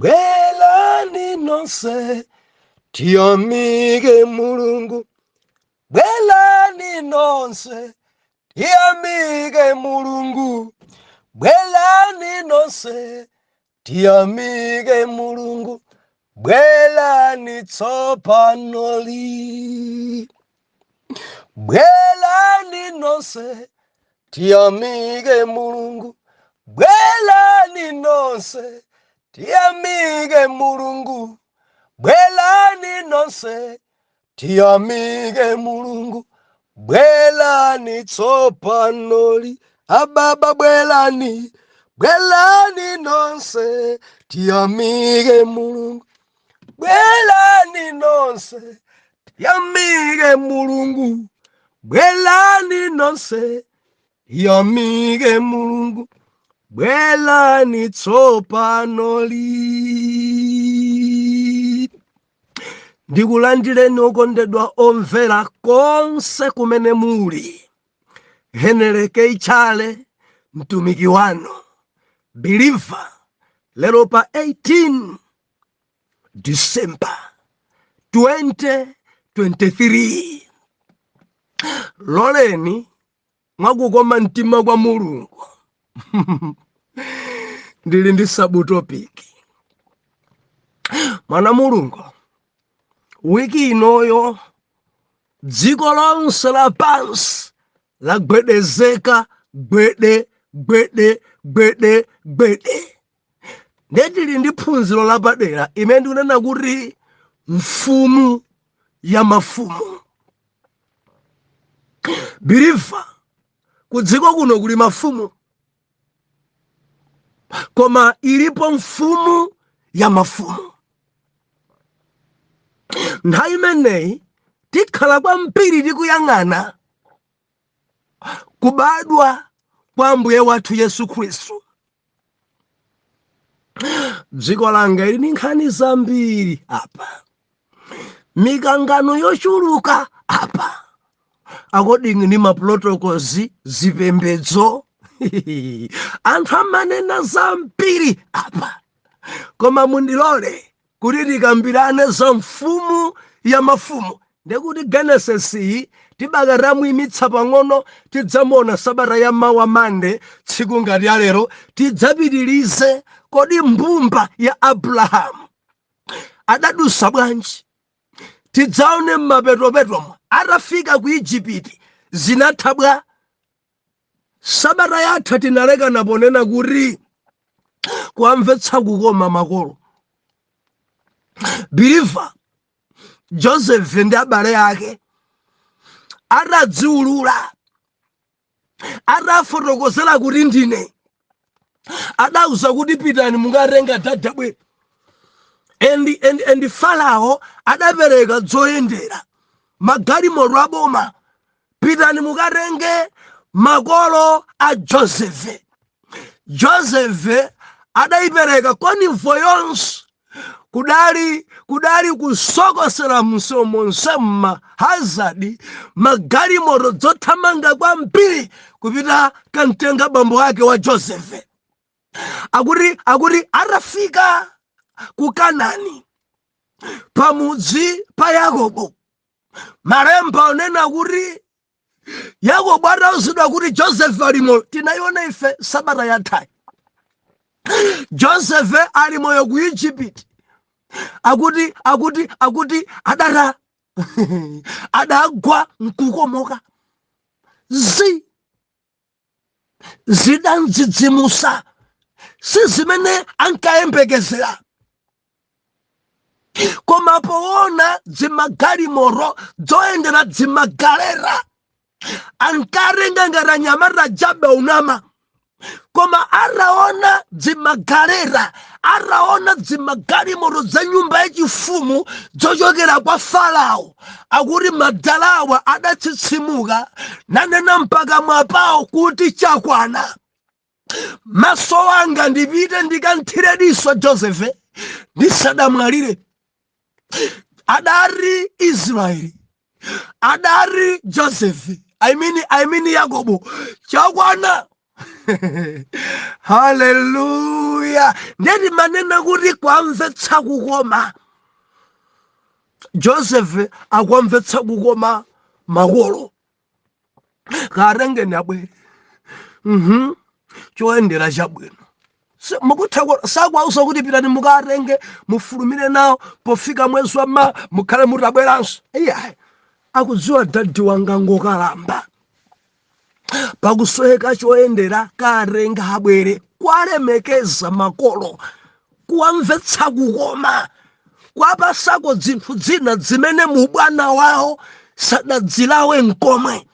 Bwerani nonse tiyamike Mulungu. Bwerani nonse tiyamike Mulungu. Bwerani nonse tiyamike Mulungu. Bwerani tsopanoli. Bwerani nonse tiyamike Mulungu. Bwerani nonse tiyamike Mulungu. Bwerani nonse tiyamike Mulungu. Bwerani tsopanoli. Ababa bwerani, bwerani nonse tiyamike Mulungu. Bwerani nonse tiyamike Mulungu. Bwerani nonse tiyamike Mulungu. Bwerani tsopanoli. Ndikulandireni okondedwa omvera konse kumene muli. Henry K. Chale, mtumiki wanu believer, lero pa 18 December 2023. Loleni mwakukoma mtima kwa Mulungu, ndili ndi subtopic. Mwana Mulungu, wiki inoyo dziko lonse lapansi lagwedezeka, gwede gwede gwede gwede. Ndiye tili ndi phunziro lapadera imene ndikunena kuti mfumu ya mafumu. Believer, ku dziko kuno kuli mafumu, koma ilipo mfumu ya mafumu. Nthawi imeneyi tikhala kwambiri tikuyang'ana kubadwa kwa Ambuye wathu Yesu Khristu. Dziko langa ili ndi nkhani zambiri apa, mikangano yochuluka apa, according ndi maprotocols, zipembedzo, anthu amanena zambiri apa. Koma mundilole kuti tikambirane za mfumu ya mafumu. Ndekuti Genesis iyi tibaka tamuyimitsa pang'ono, tidzamuona sabata ya mawa Mande, tsiku ngati ya lero tidzapitirize. Kodi mbumba ya Abrahamu adadusa bwanji? Tidzaone mmapetopetomo atafika ku Igupti zinatha bwa. Sabata yatha tinalekana ponena kuti kuamvetsa kukoma makolo. Believer, Joseph ndi abale ake atadziulula, atafotokozera kuti ndine, adauza kuti pitani mukatenga dada bwera. And Farao adapereka zoyendera, magalimoto aboma, pitani mukatenge makolo a Joseph. Joseph adayipereka convoy yonse. Kudali kusokosera msewu mahazadi, magalimoto dzothamanga kwambiri kupita kamtenga bambo ake wa Joseph. Akuti atafika ku Kanani pamudzi pa Yakobo, malemba onena kuti Yakobo atauzidwa kuti Joseph ali moyo, tinayiona ife sabata yathayi, Joseph ali moyo ku Egypt, akuti adata adagwa nkukomoka, zidandzidzimusa, si zimene ankayembekezera. Koma poona dzimagalimoto dzoyendera, dzimagalera, ankatenga ngati anyamata jabe unama. Koma ataona dzimagalera, ataona dzimagalimoto za nyumba yachifumu zochokera kwa Farao, akuti madalawa adatsitsimuka nanena mpaka mwapawo kuti chakwana, maso anga ndipite ndikanthire diso Josefe ndisadamwalire. Adari Israeli, adari Joseph, I mean Yakobo, chakwana. Haleluya! Ndeti manena kuti kwamvetsa kukoma. Joseph akwamvetsa kukoma makolo. Katengeni abwere. Choyendera chabwino. Mukutha sakuwauza kuti pitani mukatenge, mufulumire nawo, pofika mwezi wa mawa mukhale mutabweranso. Iyayi, akudziwa daddy wanga ngokalamba, pakusoweka choyendera, katenga abwere. Kwalemekeza makolo, kuwamvetsa kukoma, kwapasako zinthu zina zimene mubwana wawo sadadzilawe nkomwe.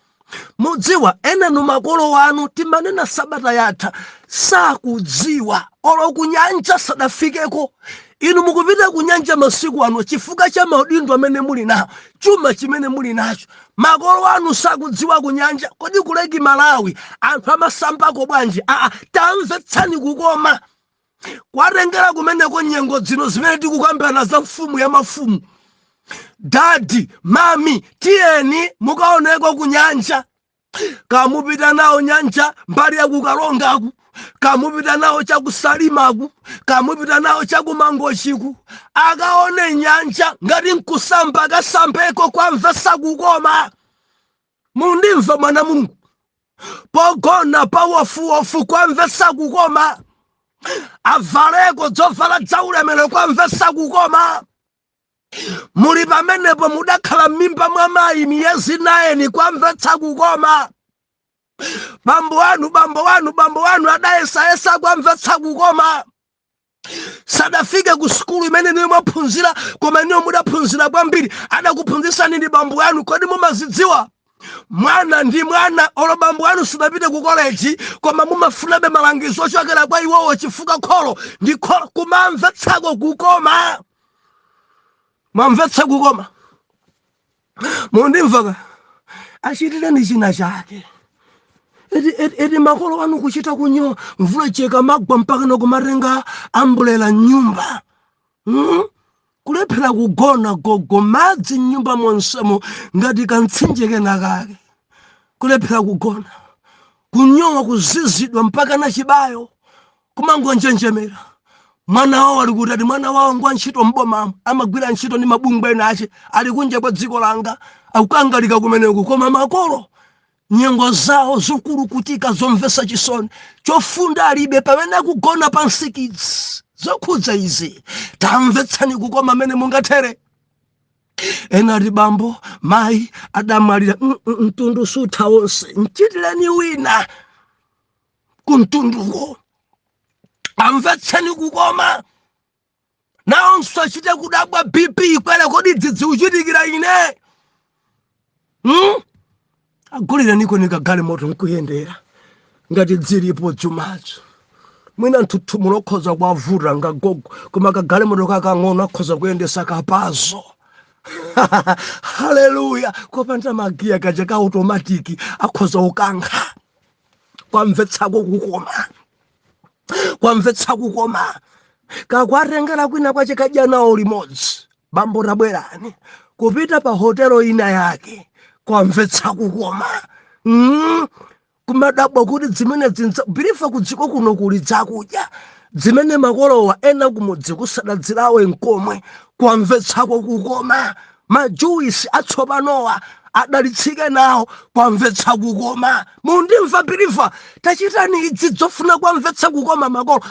Mudziwa enanu makolo wanu, timanena sabata yatha, sakudziwa olo kunyanja sadafikeko. Inu mukupita kunyanja masiku ano chifukwa cha maudindo amene muli nawo, chuma chimene muli nacho. Makolo anu sakudziwa kunyanja. Kodi ku Lake Malawi anthu amasambako bwanji? Aa, tamvetsani kukoma kwatengera kumeneko. Nyengo zino zimene tikukambirana za mfumu ya mafumu, daddy, mummy, tiyeni mukaoneko kunyanja. Kamupita nawo nyanja mbali ya kuKalongaku, kamupita nawo chakuSalimaku, kamupita nawo chakuMangochiku, akaone nyanja. Ngati nkusamba, kasambeko, kwamvesa kukoma. Mundimva, mwana Mulungu? Pogona pawofuwofu, kwamvesa kukoma. Avaleko dzovala dzaulemero, kwamvesa kukoma. Muli pamenepo, mudakhala m'mimba mwa mayi miyezi 9, kwamvetsa kukoma. Bambo wanu, bambo wanu, bambo wanu adayesayesa, kwamvetsa kukoma. Sadafike ku sukulu imene niyo mwaphunzira, koma niyo mudaphunzira kwambiri. Adakuphunzitsani ndi bambo anu. Kodi mumazidziwa? Mwana ndi mwana, olo bambo anu sadapite ku koleji, koma mumafunabe malangizo ochokera kwa iwowo, chifukwa kholo ndi kholo. Kumamvetsako kukoma, mwamvetsa kukoma. Mundimvaka? Achitireni china chake. Eti makolo anu kuchita kunyowa, mvula cheka magwa mpaka nokumatenga umbrella nyumba, Kulephera kugona gogo, madzi mnyumba monsemo ngati kamtsinje kena kake, kulephera kugona, kunyowa, kuzizidwa mpaka na chibayo, kumangonjenjemera. Mwana wawo ali kuti? Ati mwana wawo ngwa ntchito mbomamo, amagwira ntchito ndi mabungwe ena ache, ali kunja kwa dziko langa, akukangalika kumeneku. Koma makolo nyengo zawo zokulukutika, zomvetsa chisoni, chofunda alibe, pamene akugona pa nsikidzi. Zokhudza izi, tamvetsani kukoma amene mungathere. Ena ati bambo, mayi adamwalira. Mtundu sutha wonse. Mchitireni wina kumtunduko, amvetseni kukoma, nawonso achite kudabwa, BP ikwere, kodi dzidzi uchitikira ine, Agulireniko nikagalimoto nkuyendera ngati dzilipo dzumazo. Mwina mthuthumulo okhoza kuwavuta ngagogo, koma kagalimoto kakang'ono akhoza kuyendesa kapazo. Haleluya! Kopanda magiya kaja ka automatic, akhoza kukankha. Kwamvetsako kukoma, kwamvetsa kukoma. Kakwatengera kwina kwache, kadya nawo limodzi. Bambo, tabwerani, kupita pa hotelo ina yake, kwamvetsa kukoma. Kumadabwa kuti zimene zinza bilifa kudziko kuno kuli zakudya zimene makolowa ena kumudzi kusadadzilawe nkomwe, kwamvetsako kukoma. Majuisi atsopanowa adalitsike nawo, kwamvetsa kukoma. Mundimva, believer? Tachitani idzi zofuna kwamvetsa kukoma makolo.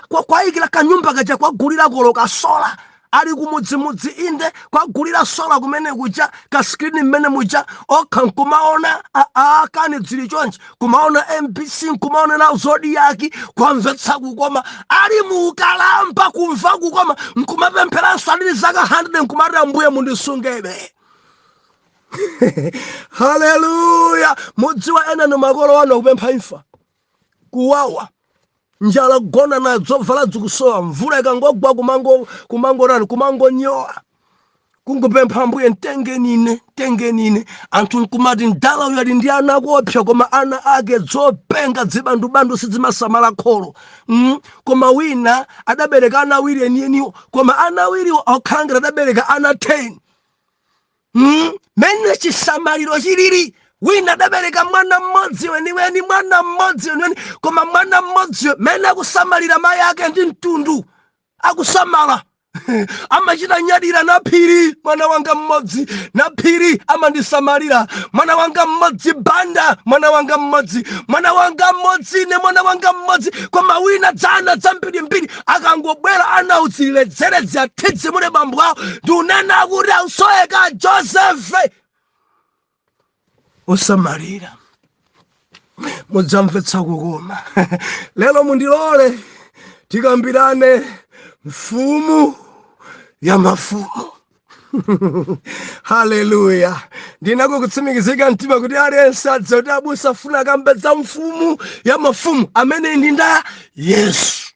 Kwayikira kanyumba kaja, kwagulira kolo ka solar, ali kumudzimudzi inde, kwagulira solar kumene kuja, ka screen mmene muja, okha nkumaona akani dzili chonchi, kumaona MBC, nkumaonera Zodiak, kwamvetsa kukoma. Ali mukalamba, kumva kukoma, nkumapempheranso alili zaka 100, nkumati, "Ambuye, mundisungebe." Haleluya! Mudziwa ena ni makolo anu akupempha imfa, kuwawa, njala, kugona nayo, dzovala zikusowa, mvula ikangogwa kumango kumangorani, kumangonyowa, kungopempha, "Ambuye, mtengeni ine, mtengeni ine." Anthu nkumati, "Mdala uyu ali ndi ana akopsa," koma ana ake dzopenga, dzibandubandu, sidzimasamala kholo. Koma wina adabereka ana awiri enieniwo, koma ana awiriwo akukhala ngati adabereka ana 10. Mene chisamaliro chilili. Wina adabereka mwana mmodzi weniweni, mwana mmodzi weniweni, koma mwana mmodziyo mene akusamalira mayi ake ndi mtundu akusamala, amachita nyadira naphiri, mwana wanga mmodzi naphiri amandisamalira, mwana wanga mmodzi Banda, mwana wanga mmodzi, mwana wanga mmodzi ne mwana wanga mmodzi. Koma wina dzana dzambirimbiri, akangobwera anaudziledzeredze athidzimule bambo awo ndiunena kuti ausoweka Josefe osamalira. Mudzamvetsa kukoma. Lero mundilole tikambirane mfumu ya mafumu. Haleluya! Ndinako kutsimikizika mtima kuti aliyense adziwe kuti abusa afuna akambedza mfumu ya mafumu amene ndi nda Yesu.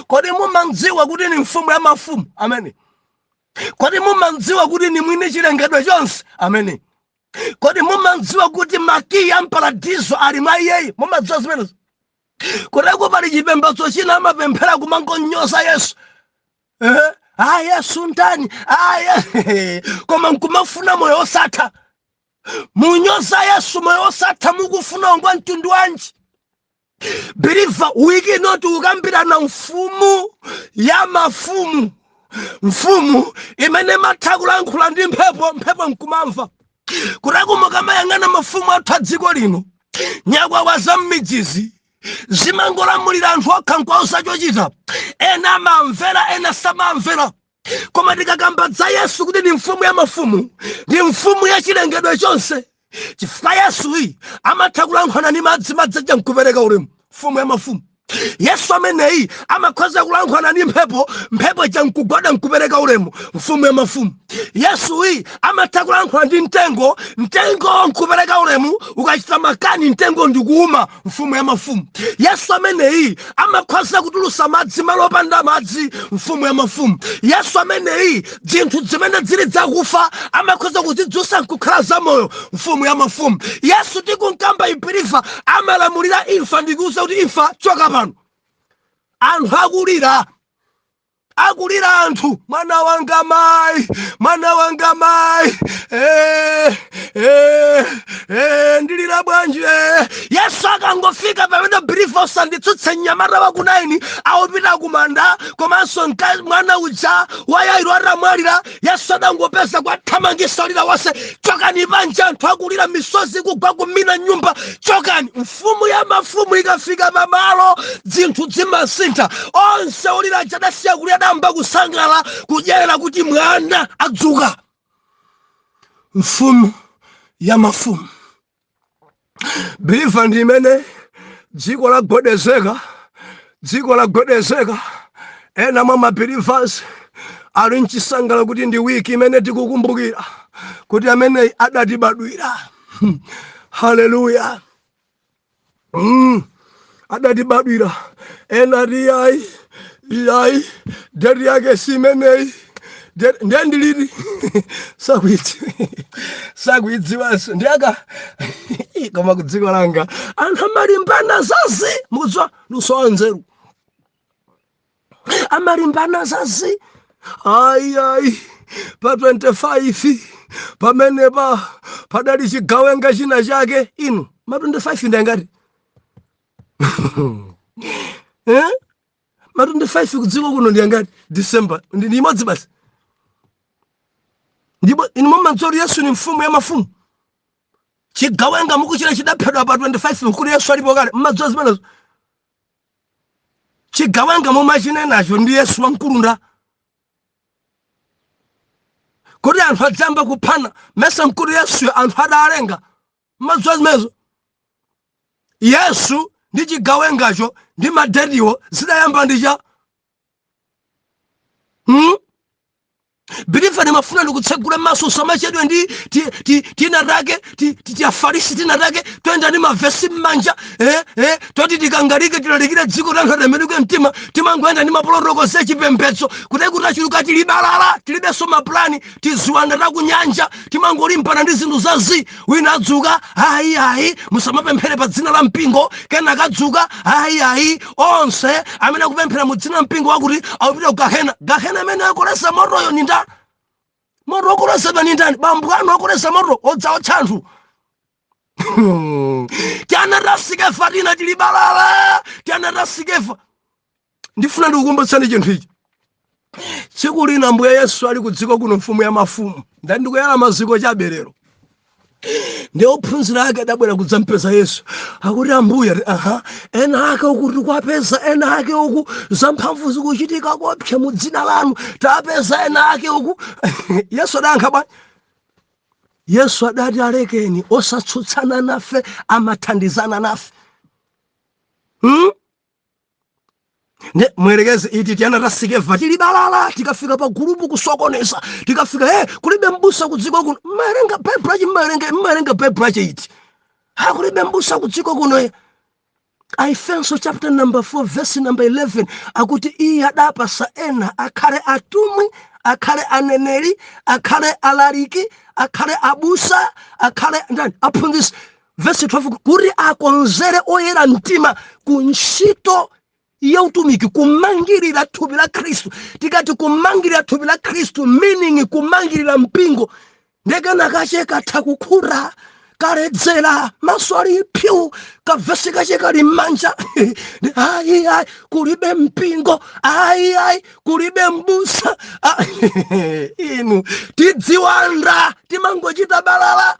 Kodi mumadziwa kuti ni mfumu ya mafumu amene? Kodi mumadziwa kuti ni mwini chilengedwe chonse amene? Kodi mumadziwa kuti makiyi a mparadizo ali mwa iyeyi? Mumadziwa zimenezo? Kuteko pali chipembedzo china amapemphera kumangonyoza Yesu, eh? Ah, Yesu ndani? Ah, koma nkumafuna moyo osatha. Munyoza Yesu, moyo osatha mukufuna ngwa mtundu wanji? Believer, wiki ino tikukambirana mfumu ya mafumu, mfumu imene matha kulankhula ndi mphepo, mphepo nkumamva. Kutako mukamayang'ana mafumu athu a dziko lino, nyakwawa za m'midzizi zimangolamulira anthu okha nkwauza chochita. Ena amamvera, ena samamvera. Koma tikakamba za Yesu kuti ndi mfumu ya mafumu, ndi mfumu ya chilengedwe chonse, chifukwa Yesu amatha kulankhulana ndi madzi, madzi aja nkupereka ulemu. Mfumu ya mafumu Yesu ameneyi amakhoza kulankhulana ndi mphepo, mphepo ija nkugwada nkupereka ulemu. Mfumu ya mafumu Yesuyi amatha kulankhula ndi mtengo, mtengo nkupereka ulemu, ukachita makani mtengo ndikuuma. Mfumu ya mafumu Yesu ameneyi amakhoza kutulusa madzi malo opanda madzi. Mfumu ya mafumu Yesu ameneyi zinthu zimene zili zakufa amakhoza kuzidzutsa nkukhala zamoyo. Mfumu ya mafumu Yesu tikunkamba believer amalamulira imfa ndikuuza kuti imfa choka pano. Anthu akulira, akulira anthu, mwana wanga mayi, mwana wanga mayi, ndilira bwanji? Yesu akangofika pamene, believer, usanditsutse, mnyamata wa ku 9 awupita kumanda, komanso mwana uja wa Yairo atamwalira, Yesu adangopeza kwathamangisa lira wase, chokani panja, anthu akulira, misozi kugwa kumina nyumba, chokani. Mfumu ya mafumu ikafika pamalo zinthu zimasintha. Onse olira aja adasiya kulira, adayamba kusangalala, kudyerera kuti mwana adzuka. Mfumu ya mafumu, believer, ndi imene dziko lagwedezeka, dziko lagwedezeka. Ena mwa mabelievers ali mchisangala kuti ndi wiki imene tikukumbukira kuti ameneyi adatibadwira. Haleluya! Adatibadwira. Ena ati yayi, yayi, date yake si imeneyi. Ndiye ndiliti? Sakuidziwanso ndiyaka. Koma ku dziko langa anthu amalimbana zazi, mukudziwa, lusowa nzeru, amalimbana zazi. Ayi, ayi, pa 25 pamene pa padali chigawenga china chake. Inu, ma 25 ndangati, eh? Ma 25 kudziko kuno ndiyangati? December ndi imodzi basi. Ndipo inu mumadziwa kuti Yesu ni mfumu ya mafumu? Chigawenga mukuchita chidaphedwa pa 25 nkuti Yesu alipo kale. Mmadziwa zimenezo? Chigawenga mumachinenacho ndi Yesu wamkulunda kuti anthu adzamba kuphana, mesa nkuti Yesu anthu adalenga? Mmadziwa zimenezo? Yesu ndi chigawengacho ndi madetiwo zidayamba ndi cha, Believer, ndimafuna ndikutsegula maso, usamachedwe ndi tina take tiafarisi tina take toyenda ndi mavesi m'manja, toti tikangalike tilalikire dziko tanthu atembenuke mtima. Timangoyenda ndi maprotocol achipembedzo kuti achuluka, tilibalala, tilibenso mapulani, tiziwanda takunyanja, timangolimbana ndi zinthu zazi. Wina adzuka, ayi, ayi, musamapemphere pa dzina la mpingo. Kena akadzuka, ayi, ayi, onse amene akupemphera mu dzina la mpingo wakuti akupita ku gahena. Gahena amene akoleza motoyo ni nda? Moto wokolezedwa ni ndani? Bambo anu akoleza moto odzaotcha anthu? Tiana ta Sikefa tina tili balala, tiana ta Sikefa. Ndifuna ndikukumbutsani chinthu ichi. Tsiku lina Ambuye Yesu ali ku dziko kuno, mfumu ya mafumu, ndani, ndikuyala maziko chabe lero, ndi ophunzira ake adabwera kudzampeza Yesu, akuti, "Ambuye, aha, ena ake uku tikuwapeza, ena ake uku zamphamvu zikuchitika kopsa mu dzina lanu, tapeza ena ake uku." Yesu adayankha bwanji? Yesu adati, "Alekeni, osatsutsana nafe amathandizana nafe." Ne mwerekeze iti tiana ta Sikeva tili balala, tikafika pa gulupu kusokoneza, tikafika kulibe mbusa kudziko kuno. Mmawerenga Baibulo achi? Mmawerenga Baibulo achi iti? Ha, kulibe mbusa kudziko kuno. Aefeso chapter number 4 verse number 11 akuti iye adapasa ena akhale atumwi, akhale aneneri, akhale alaliki, akhale abusa, akhale ndani, aphunzitsi. Verse 12 kuti akonzere oyera mtima ku ntchito ya utumiki, kumangirira thupi la Khristu. Tikati kumangirira thupi la Khristu, meaning kumangirira mpingo. Ndekena kache katha kukhura, kaledzera, maso ali pyu, kavesi kache kali m'manja. Ayi, ayi, kulibe mpingo, ayi, ayi, kulibe mbusa. Ah, inu tidziwanda, timangochita balala.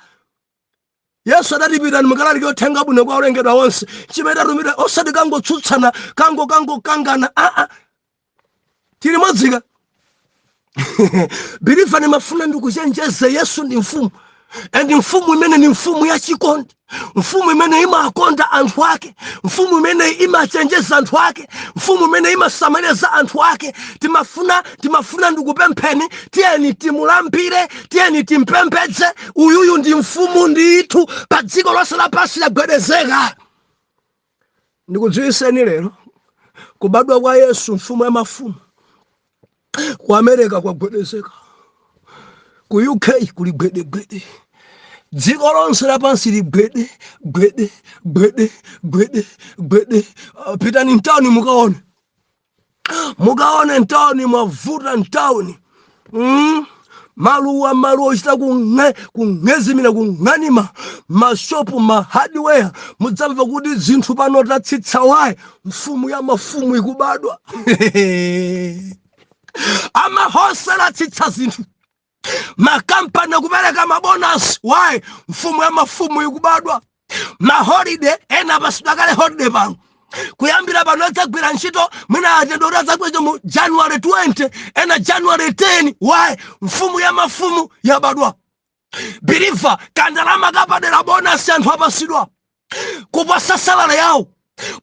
Yesu adati, "Pitani mukalalike uthenga bwino kwa olengedwa onse." Chimene tatumidwa, osati kangotsutsana, kangokangana. Aa, tili modzika believer. Nimafuna ndikuchenjeze, Yesu ndi mfumu, and mfumu imene ni mfumu yachikondi, mfumu imene imakonda anthu ake, mfumu imene imachenjeza anthu ake, mfumu imene imasamalira anthu ake. Timafuna ndikupempheni, tiyeni timulambire, tiyeni timpembedze. Uyuyu ndi mfumu ndithu, pa dziko lonse lapansi lagwedezeka. Ndikudziwiseni lero, kubadwa kwa Yesu mfumu ya mafumu, ku America kwagwedezeka, ku UK kuli gwedegwede, dziko lonse lapansi ligwede gwede gwede gwede gwede. Pitani mtawuni mukaone, mukaone mtawuni mwavuta mtawuni. Maluwa, maluwa ochita kung'ezimira, kung'anima, mashopu, ma hardware, mudzamva kuti zinthu pano tatsitsa. Wayi? Mfumu ya mafumu ikubadwa. Amahosela atsitsa zinthu, makampani akupereka ma bonus. Why? Mfumu ya mafumu ikubadwa. Ma holiday ena apasidwa kale holiday pano, kuyambira pano adzagwira ntchito, mwina atendo kuti adzagwira mu January 20, ena January 10. Why? Mfumu ya mafumu yabadwa. Believer, kandalama kapadera, bonus, anthu apasidwa kuposa salary yawo.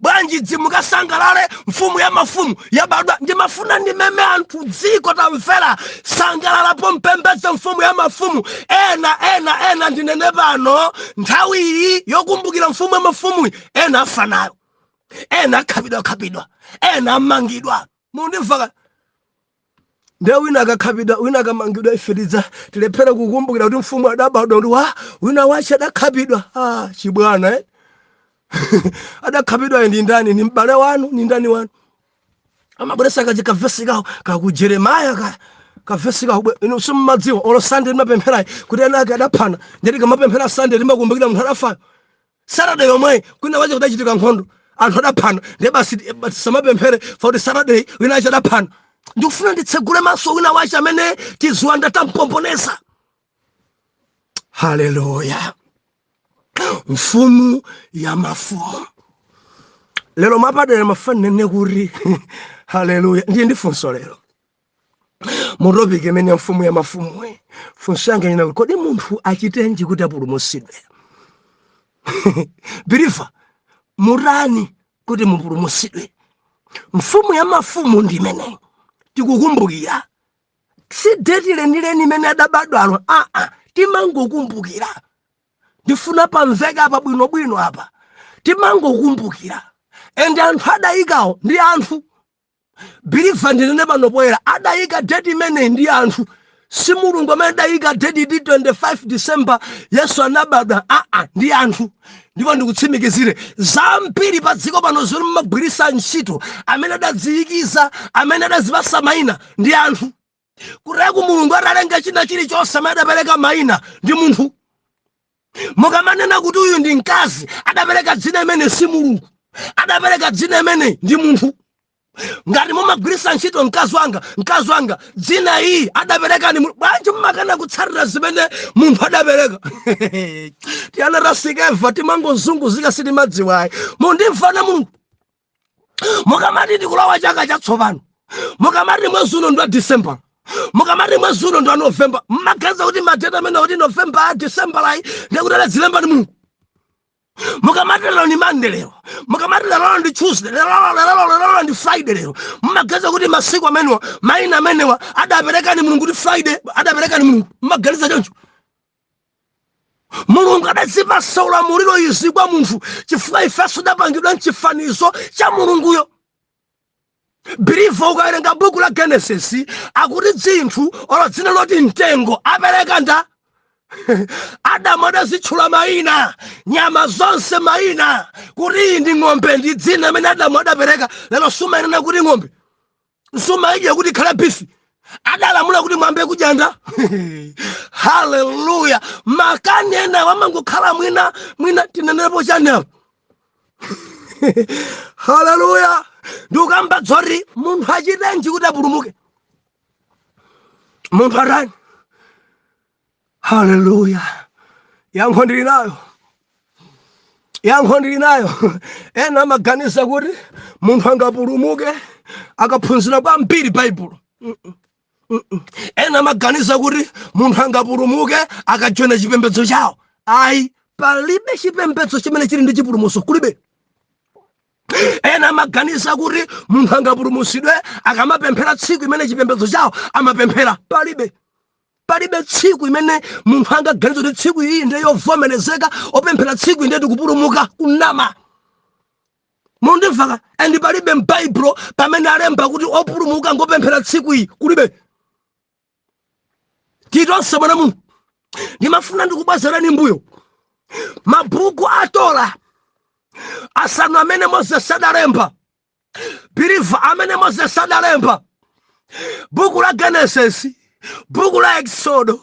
Bwanji dzimukasangalale? Mfumu ya mafumu yabadwa. Ndimafuna ndimeme anthu dziko, tamvera, sangalalapo, mpembedze mfumu ya mafumu. Ena ena ena, ndinene pano, nthawi iyi yokumbukira mfumu ya mafumu, ena afa nayo, ena akhapidwakhapidwa, ena amangidwa. Mundimva? Ndiye wina akakhapidwa, wina akamangidwa, ife tidza tilephera kukumbukira kuti mfumu adabadwa, kuti wa wina wache adakhapidwa? Ah, chibwana, eh? Adakhapidwa ndi ndani? Ni m'bale wanu? Ni ndani wanu? Amabweresa kachi kavesi kawo kaku Jeremaya, ka kavesi kawo. Inu simmadziwa olo Sande timapempherayi kuti ena ake adaphana. Ndeti kamapemphera Sande, timakumbukira munthu adafayo. Saturday yomwe kwina wache kudachitika nkhondo, anthu adaphana. Ndiye basi samapemphere fakuti Saturday wina wache adaphana. Ndikufuna nditsegule maso wina wache amene tiziwanda tampomponeza. Haleluya, mfumu ya mafumu. Lero mapadera mafanene kuti haleluya. Ndiye ndifunso lero mu topic imene ya mfumu ya mafumu, funso yange ina kuti, kodi munthu achitenji kuti apulumutsidwe? Believer, mutani kuti mupulumutsidwe? Mfumu ya mafumu ndi imene tikukumbukira, si date lenileni imene adabadwalo. Aa, timangokumbukira. Ndifuna pamveka apa bwinobwino apa, timangokumbukira. And anthu adayikawo ndi anthu. Believer, ndinene pano poyera, adayika date imeneyi ndi anthu, si Mulungu amene adayika date ndi 25 December Yesu anabadwa. Aa, ndi anthu. Ndipo ndikutsimikizire, zambiri pa dziko pano zimene mumagwirisa ntchito, amene adadziyikiza, amene adazipasa mayina ndi anthu. Kuteku Mulungu atalenga china chilichonse, amene adapereka mayina ndi munthu. Mukamanena kuti uyu ndi mkazi, adapereka dzina imene si Mulungu, adapereka dzina imene ndi munthu. Ngati mumagwiritsa ntchito "mkazi wanga, mkazi wanga", dzina iyi adapereka ni bwanji mumakana kutsatira zimene munthu adapereka? Tiyana tasikeva, timangozunguzika, sitimadziwayi. Mundimvana Mulungu. Mukamati tikulowa chaka chatsopano, mukamati mwezi uno ndi wa December, mukamati mwezi uno ndi wa November, mmaganiza kuti ma date amene kuti November, December layi ndikuti adadzilemba ndi Mulungu? Mukamati lero ni Monday, lero mukamati lero ndi Tuesday, lero, lero, lero ndi Friday, lero, mmaganiza kuti masiku amenewa, mayina amenewa adapereka ni Mulungu, kuti Friday adapereka ni Mulungu? Mmaganiza choncho? Mulungu adazipasa ulamuliro izi kwa munthu chifukwa ifenso tidapangidwa mchifanizo cha Mulunguyo. Believer, ukawerenga buku la Genesis, akuti dzinthu olo dzina loti mtengo apereka nda Adamu. Adazitchula mayina nyama zonse mayina, kuti iyi ndi ng'ombe, ndi dzina amene Adamu adapereka. Lero sumayenera kuti ng'ombe sumaidya kuti ikhale beef, adalamula kuti mwambe kudyanda. Haleluya! Makani ena wamangokhala mwina mwina tinenepo chani apo? Haleluya! Ndikukamba dzoti munthu achitenji kuti apulumuke? Munthu atani? Haleluya! Yankho ndili nayo, yankho ndili nayo. Ena amaganiza kuti munthu angapulumuke akaphunzira kwambiri Baibulo. Ena amaganiza kuti munthu angapulumuke akajoina chipembedzo chawo. Ayi, palibe chipembedzo chimene chili ndi chipulumutso, kulibe. Ena amaganiza kuti munthu angapulumutsidwe akamapemphera tsiku imene chipembedzo chawo amapemphera. Palibe, palibe tsiku imene munthu angaganize kuti tsiku iyi ndiye yovomerezeka, opemphera tsiku ndiye tikupulumuka. Kunama. Mundimvaka? And palibe m'Baibulo pamene alemba kuti opulumuka ngopemphera tsiku iyi, kulibe. Titonse mwana munthu, ndimafuna ndikubwezerani mbuyo mabhuku a Torah asanu amene Moses adalemba. Believer, amene Moses adalemba, buku la Genesis, buku la Exodo,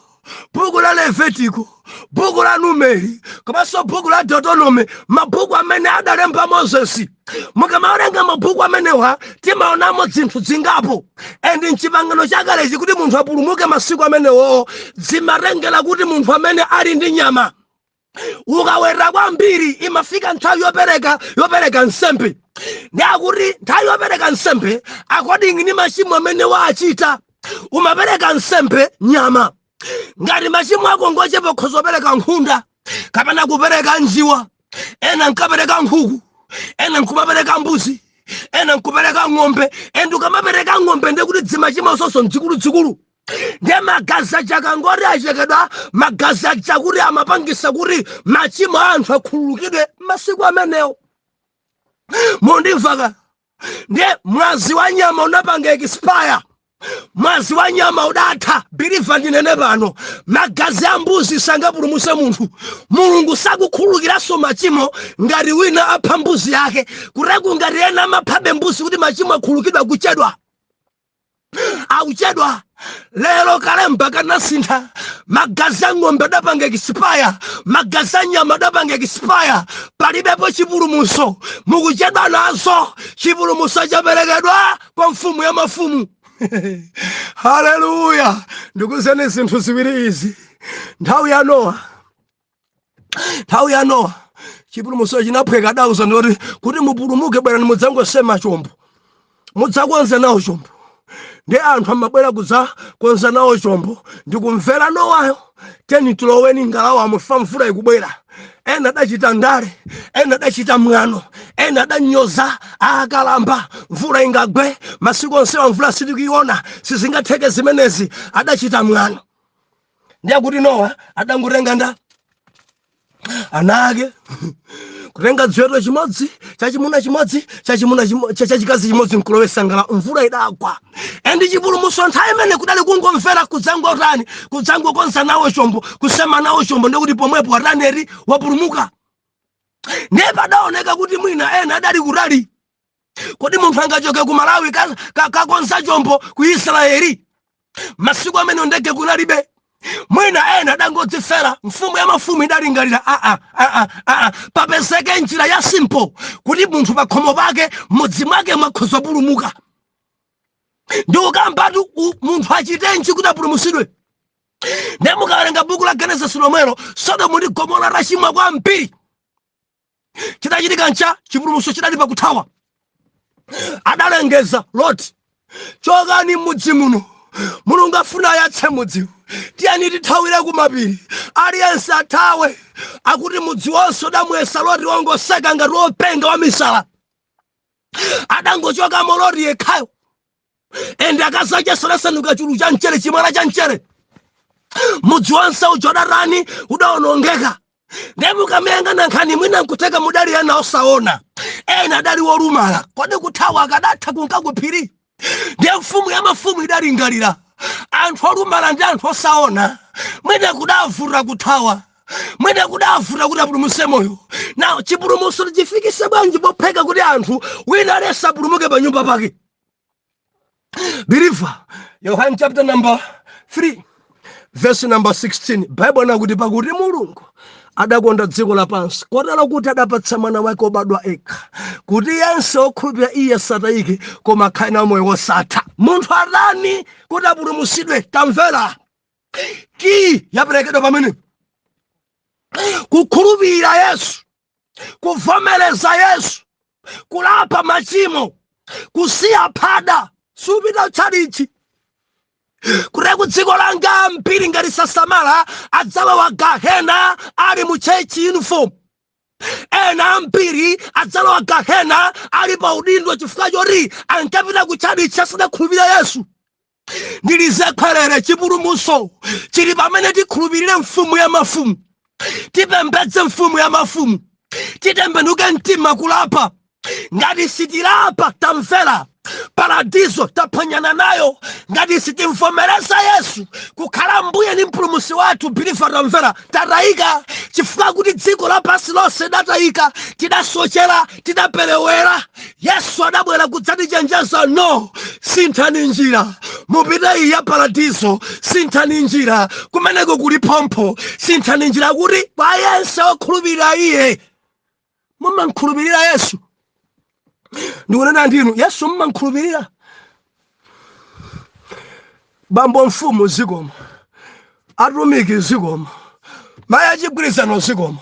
buku la Levitico, buku la Numeri, komanso buku la Deuteronomy, mabhuku amene adalemba Moses. Mukamawerenga mabhuku amenewa, timaonamo zinthu zingapo. And mchipangano chakalechi, kuti munthu apulumuke masiku amenewo, zimatengera kuti munthu amene ali ndi nyama, ukaweta kwambiri, imafika nthawi yopereka nsembe. Ndi akuti nthawi yopereka nsembe, according ni machimo amene waachita, umapereka nsembe nyama. Ngati machimo ako ngochepa, ukhoza kupereka nkhunda kapena kupereka njiwa. Ena nkapereka nkhuku, ena nkumapereka mbuzi, ena nkupereka ng'ombe. And ukamapereka ng'ombe, ndekuti dzimachimo zonso mdzikuludzikulu. Ndiye magazi aja akangoti achekedwa, magazi aja kuti amapangisa kuti machimo a anthu akhululukidwe masiku amenewo. Mundimvaka? Ndiye mwazi wa nyama unapanga expire, mwazi wa nyama udatha. Believer, ndinene pano, magazi a mbuzi sangapulumuse munthu. Mulungu sakukhululukiranso machimo ngati wina apha mbuzi yake. Kuteku ngati ena amaphabe mbuzi kuti machimo akhululukidwe, akuchedwa, akuchedwa. Lero kalemba kanasintha. Magazi a ng'ombe adapanga expire, magazi a nyama adapanga expire, palibepo chipulumutso. Mukuchedwa nazo. Chipulumutso chaperekedwa kwa Mfumu ya mafumu. Haleluya! Ndikuzeni zinthu ziwiri izi. Nthawi ya Nowa, nthawi ya Nowa, chipulumutso chinaphweka. Adauza ndoti kuti mupulumuke, bwerani mudzangosema chombo, mudzakonza nawo chombo. Ndi anthu amabwera kudzakonza nawo chombo ndikumvera Nowayo, "Teni tiloweni ngalawa, mufa, mvula ikubwera." Ena adachita ndale, ena adachita mwano, ena adanyoza akalamba. "Mvula ingagwe masiku onsewa? Mvula sitikuiona, sizingatheke zimenezi." Adachita mwano. Ndiye kuti Nowa adangotenga nda ana ake, kutenga dziweto chimodzi chachimuna chimodzi, chachimuna chachikazi chimodzi, nkulowesa ngala. Mvula idagwa. And chipulumutso nthawi imene kudali kungomvera, kudzangotani, kudzangokonza nawo chombo, kusema nawo chombo, ndikuti pomwepo ataneri wapulumuka. Ndiye padaoneka kuti mwina ena adali kutali. Kodi munthu angachoke ku Malawi kakonza chombo ku Israeli? Masiku amene ndege kunalibe, mwina ena adangodzifera. Mfumu ya mafumu idalingalira, aa aa aa, papezeke njira ya simple kuti munthu pakhomo pake, mudzi mwake mwakhoza pulumuka. Ndi ukambatu munthu achitenji kuti apulumutsidwe? Ndiye mukawerenga buku la Genesis lomwelo, Sodomu ndi Gomora tachimwa kwambiri. Chidachitika ncha chipulumutso chidali pakuthawa. Adalengeza Loti, "Chokani m'mudzi muno, Mulungu afuna ayatse mudziwu. Tiyani tithawire kumapiri, aliyense athawe." Akuti mudzi wonse udamuyesa Loti wongoseka ngati wopenga wa misala. Adangochokamo Loti yekhayo, ende akazacheso adasanduka chulu cha mchere, chimwala cha mchere. Mudzi wonse uja udatani? Udawonongeka. Ndiye mukamuyang'ana nkhani, mwina nkuteka mudali ena osaona, ena adali wolumala. Kodi kuthawa akadatha kunka kuphiri? Ndiye mfumu ya mafumu idalingalira, anthu olumala ndi anthu osaona mwina kudavuta kuthawa, mwina kudavuta kuti apulumutse moyo. Na chipulumutso tichifikise bwanji popheka kuti anthu wina aliyense apulumuke pa nyumba pake? Believer, Yohane chapter number 3 verse number 16, Bible nakuti, "Pakuti Mulungu adakonda dziko lapansi kotero kuti adapatsa mwana wake obadwa ekha, kuti yense okhulupirira iye satayike koma akhale nawo moyo wosatha." Munthu atani kuti apulumutsidwe? Tamvera, key yaperekedwa pamene kukhulupirira Yesu, kuvomereza Yesu, kulapa machimo, kusiya phada, supita tchalichi. Kuti ku dziko langa mbiri ngati sasamala adzalowa gahena ali mu church uniform. Ena ambiri adzalowa gahena ali pa udindo chifukwa choti ankapita ku tchalichi asadakhulupirira Yesu. Ndilize khwerere, chipulumutso chili pamene tikhulupirire mfumu ya mafumu, tipembedze mfumu ya mafumu, titembenuke mtima kulapa. Ngati sitilapa, tamvera, paradizo taphwanyana nayo. Ngati sitimvomereza Yesu kukhala mbuye ndi mpulumutsi wathu, believer, tamvera, tatayika, chifukwa kuti dziko lapansi lonse datayika, tidasochera, tidaperewera. Yesu adabwera kudzatichenjeza, "No, sinthani njira, mupite iyi ya paradizo. Sinthani njira, kumeneko kuli phompho. Sinthani njira kuti kwa yense okhulupirira iye." Mumankhulupirira Yesu? Ndikunena ndinu, Yesu mmankhulupirira? Bambo mfumu, zikomo. Atumiki, zikomo. Mayi achigwirizano, zikomo.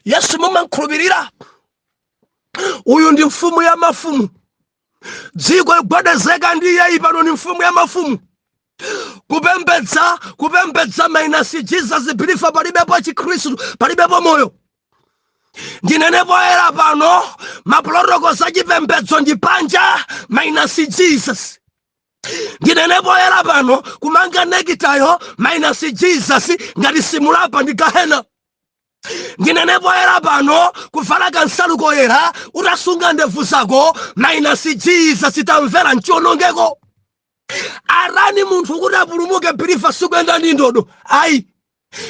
Yesu mumankhulupirira? Uyu ndi mfumu ya mafumu. Dziko igwedezeka ndi iyeyi. Pano ni mfumu ya mafumu. Kupembedza, kupembedza minus Jesus, believer, palibepo chikhristu, palibepo moyo. Ndinene poyera pano, maprotocols achipembedzo ndi panja minus Jesus. Ndinene poyera pano, kumanga nekitayo minus Jesus, ngati simulapa ndi gahena. Ndinene poyera pano, kuvala kansalu koyera utasunga ndevu zako minus Jesus, tamvera, nchionongeko. Arani munthu kuti apulumuke, believer, sikuyenda ndi ndodo ayi,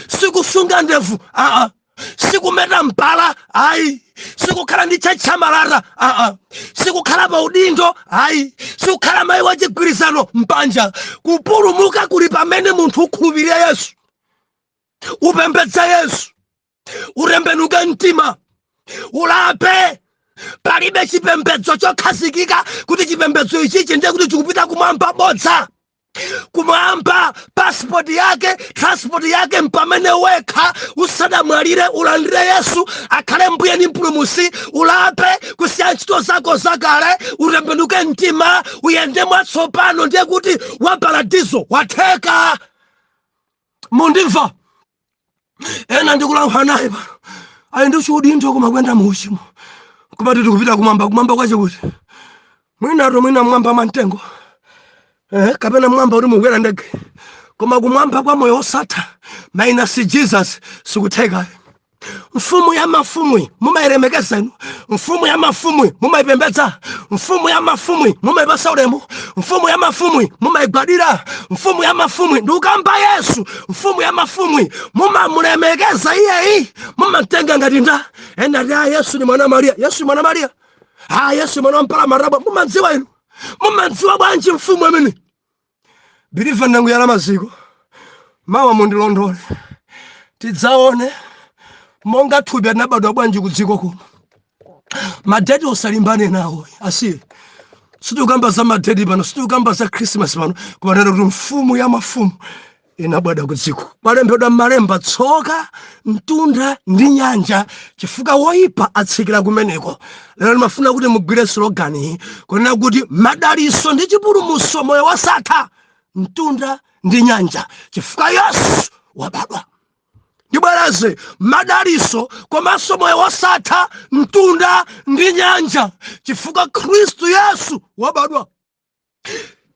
sikusunga ndevu aa, sikumeta mpala ayi, sikukhala ndi chachamalata aa, sikukhala pa udindo ayi, sikukhala mayi wachigwirizano mpanja. Kupulumuka kuli pamene munthu ukhulupirira Yesu, upembedza Yesu, utembenuke mtima, ulape. Palibe chipembedzo chokhazikika kuti chipembedzo ichichi ndiye kuti chikupita kumwamba. Bodza. Kumwamba passport yake, transport yake mpamene wekha usadamwalire ulandire Yesu akhale mbuye ndi mpulumutsi, ulape kusiya ntchito zako zakale, utembenuke mtima, uyende mwatsopano, ndiye kuti wa paradizo watheka. Mundimva? Ena ndikulankhula naye pano ali ndi chiudindo koma kuyenda muuchimo, kumati tikupita kumwamba. Kumwamba kwache kuti? Mwinato mwina mwamba mwa mtengo, kapena mwamba kuti mukwera ndege, koma kumwamba kwa moyo wosatha minus Jesus sikutheka. Mfumu ya mafumu mumayilemekeza inu? Mfumu ya mafumu mumayipembedza? Mfumu ya mafumu mumayipasa ulemu? Mfumu ya mafumu mumayigwadira? Mfumu ya mafumu, ndikukamba Yesu, mfumu ya mafumu mumamulemekeza iyeyi? Mumatenga ngati nda ena ati, "Ah, Yesu ni mwana wa Mariya." Yesu ni mwana wa Mariya? Ah, Yesu mwana wa mpala marabwa. Mumadziwa inu? Mumadziwa bwanji mfumu amene? Believer, ndanguyala maziko. Mawa mundilondole, tidzaone monga thupi anabadwa bwanji ku dziko kuno. Ma date usalimbane nawo, asiye. Sitikukamba za ma date pano, sitikukamba za Christmas pano, kumanena kuti mfumu ya mafumu inabadwa ku dziko. Kwalembedwa m'malemba, tsoka mtunda ndi nyanja, chifukwa woyipa atsikira kumeneko. Lero ndimafuna kuti mugwire slogan iyi, kunena kuti madaliso ndi chipulumutso, moyo wasatha, mtunda ndi nyanja, chifukwa Yesu wabadwa. Ndibwereze: madaliso komanso moyo wosatha, mtunda ndi nyanja, chifukwa Khristu Yesu wabadwa.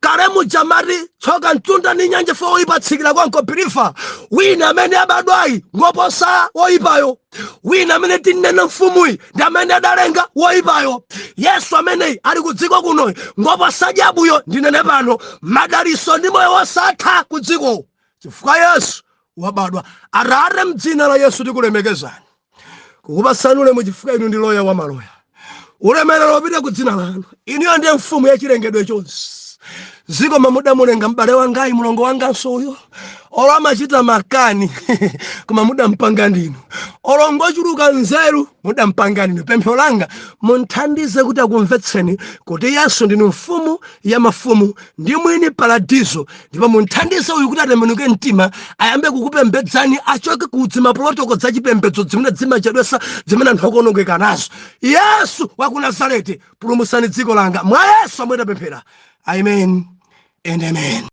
Kale mujamati tsoka mtunda ndi nyanja fo woyipa atsikira konko. Believer, wina amene abadwayi ngoposa woyipayo. Wina amene tinena mfumuyi ndi amene adalenga woyipayo. Yesu ameneyi ali ku dziko kunoyi ngoposa jabuyo. Ndinene pano, madaliso ndi moyo wosatha ku dziko, chifukwa Yesu wabadwa. Atate, mdzina la Yesu tikulemekezani, kukupatsani ulemu, chifukwa inu ndi loya wa maloya. Ulemerero upite ku dzina lanu. Inuyo ndiye mfumu ya chilengedwe chonse. Zikomo mudamulenga m'bale wangayi, mulongo wanganso uyo. Olo amachita makani, koma mudampanga ndinu. Olo ngochuluka nzeru, mudampanga ndinu. Pemphero langa, munthandize kuti akumvetseni kuti Yesu ndinu mfumu ya mafumu ndi mwini paradizo. Ndipo munthandize uyu kuti atembenuke mtima, ayambe kukupembedzani, achoke ku zima protocol zachipembedzo zimene zimachedwesa, zimene anthu akuonongeka nazo. Yesu wa ku Nazareti, pulumusani dziko langa. Mwa Yesu amwe tapemphera, amen and amen.